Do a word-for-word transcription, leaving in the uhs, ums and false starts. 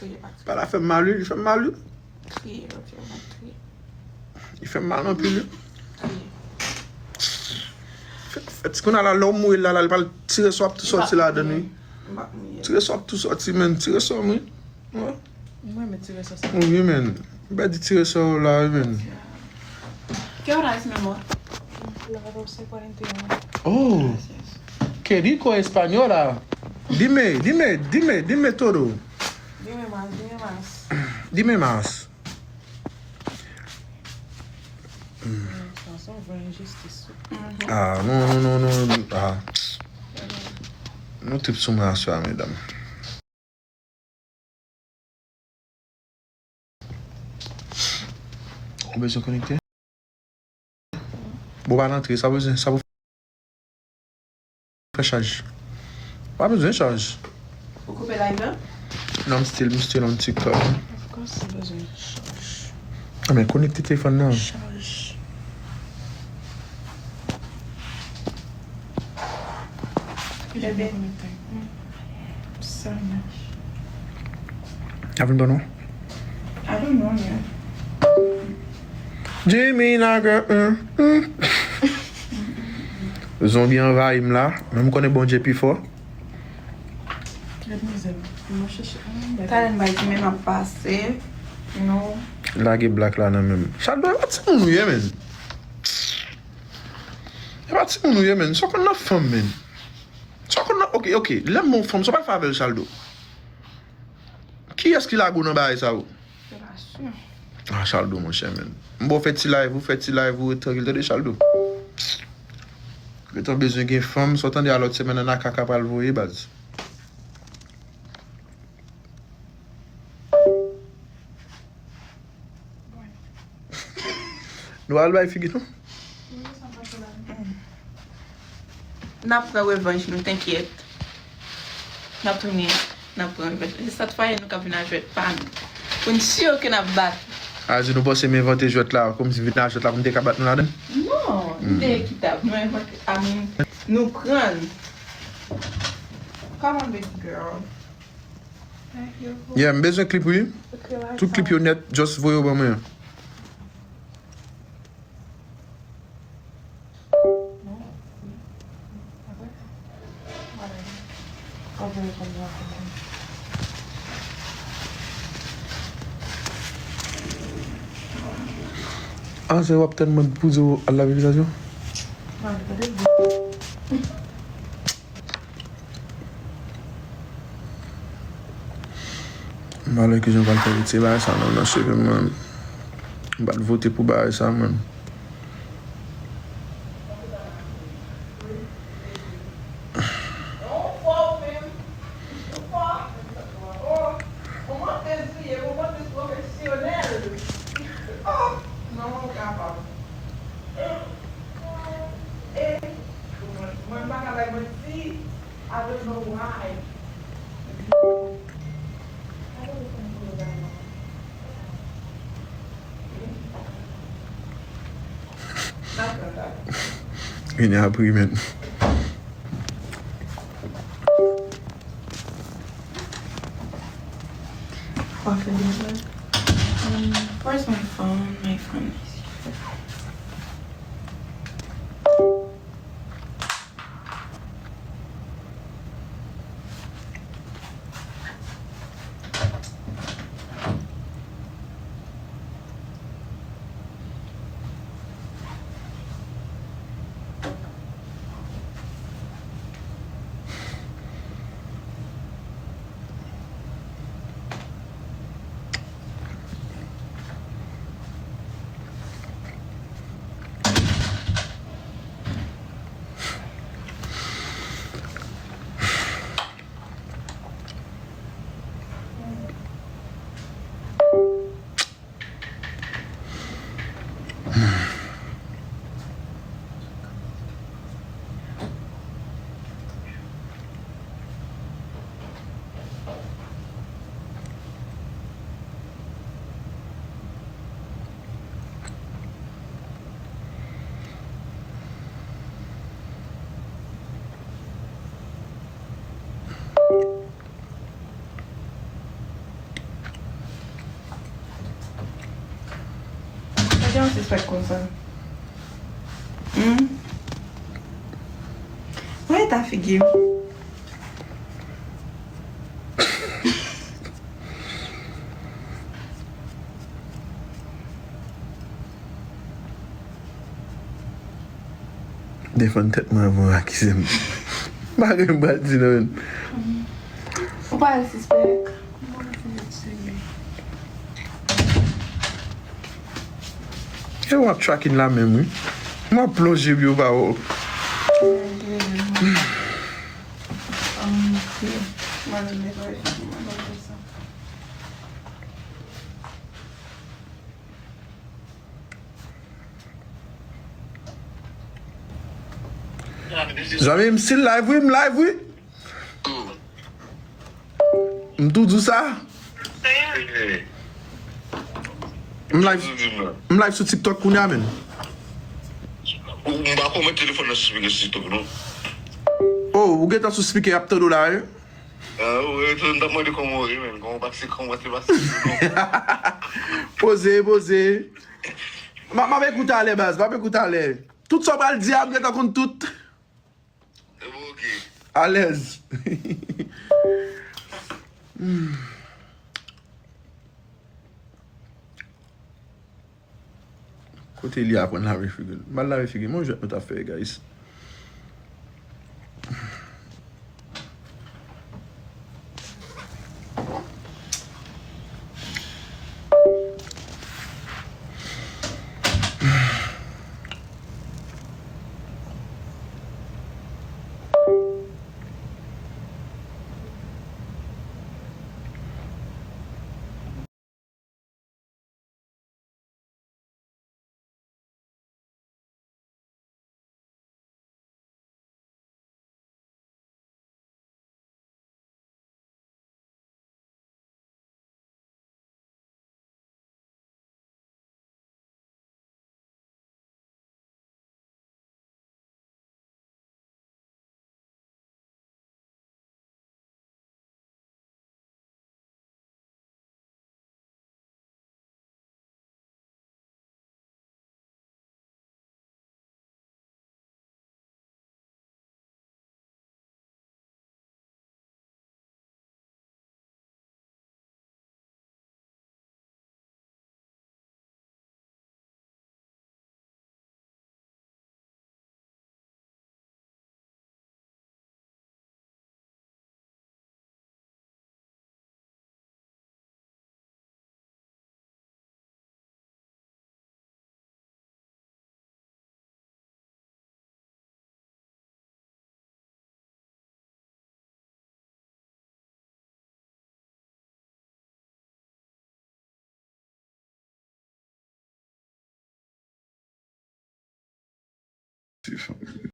Kriye pa. Pale a fè m mal, wi, li fè m mal, wi. Kriye, lòt yo, m ap kriye. Li fè m mal anpil, wi. Kriye. Fè, fè ti kounye a la, lè w mouri la, la, li pral tire sa w ap tou sòti ladan l, wi. M p ap mouri. Tire sa w ap tou sòti, menn. Tire sa w, wi. Wi. M renmen tire sa w sa. Wi, menn. M pèdi tire sa w la, wi, menn. ¿Qué hora es, mi amor? Las doce cuarenta y uno. Oh. Gracias. Qué rico española. Dime, dime, dime, dime todo. Dime más, dime más. Dime más. Sa se yon vrè enjistis. Ah, non, non, non, non. Ah. Nou trip sou mwen aswè a, medam. Ou bezwen konekte? Bon, pa rantre, sa bezwen, sa pou fè chaj. Pa bezwen chaj. Ou koupe live la? Non, m still, m still on TikTok. Of course, ou bezwen chaj. Ah, men konekte telefòn nan. Chaj. Bebe. Sa mache. Avin bon non? I don't know, man. Jimmy Naga, mm, mm. Zonbi anvayi m la, men m konnen Bondye pi fò. Gad mizè. M ap chèche, mm, talè m bay ti men m ap pase. Non. Lage black la nan men m. Chaldo, e pa timoun ou ye, menn. E pa timoun ou ye, menn. Sa w konn nan fanm, menn. Sa w konn nan, ok, ok. Lè m ba w fanm, sa w pral fè avè l, Chaldo? Kiyès ki lage w nan bagay sa yo? Se pa si. Ah, Chaldo, monchè, menn. M ba w fè ti live, ou fè ti live, ou ret trankil, tande, Chaldo. Gentan bezwen gen fanm, sa w tande a lòt semèn, ann a kaka pral voye, baz. Nou al bay figi nou. N ap pran revanj nou, tenkyèt. N ap tounen, n ap pran revanj. Se sat fwaye nou k ap vin a jwèt pa nou. Pou n si ke n ap bat. A di nou panse m envante jwèt la, kòmsi vin a jwèt la pou m te ka bat nou ladan l? Non, li te ekitab. Nou envante, I mean, nou pran l. Come on, baby girl. Yeah, m bezwen klip, wi. Tout klip yo nèt, just voye yo ban mwen. Ah, se w ap tann mwen pou di w al lave vizaj ou? M pa wè kijan m pral fè retire bagay sa nan, nan cheve m, man. M pa t vote pou bagay sa, man. Vini apre, men. Where's my phone? My phone is here. Sispèk konsa. Hmm? Mwen ta figi. Defann tèt mwen anvan w akize m. M pa gen m pral di non. Ou pa al sispèk. E w ap tracking la menm wi. M ap plonje wi yo pa wè w. Zanmi m still live wi, m live wi. M tou di w sa. M live, m live sou TikTok kounye a menm. Ou m pa konn met telefòn nan sou speaker sou TikTok non. Oh, ou gentan sou speaker y ap tande w la wi. Ah, ou, e, m t ap mande kòman w ye, menm. Kòman w pase, kòman w te pase. Poze, poze. M ap, m ap ekoute alè, baz. M ap ekoute alè. Tout sa w pral di a, m gentan konn tout. Bon, ok. Alèz. Hmm. Kote li aprann lave figi l? M al lave figi m, yon jwèt nou t ap fè, guys.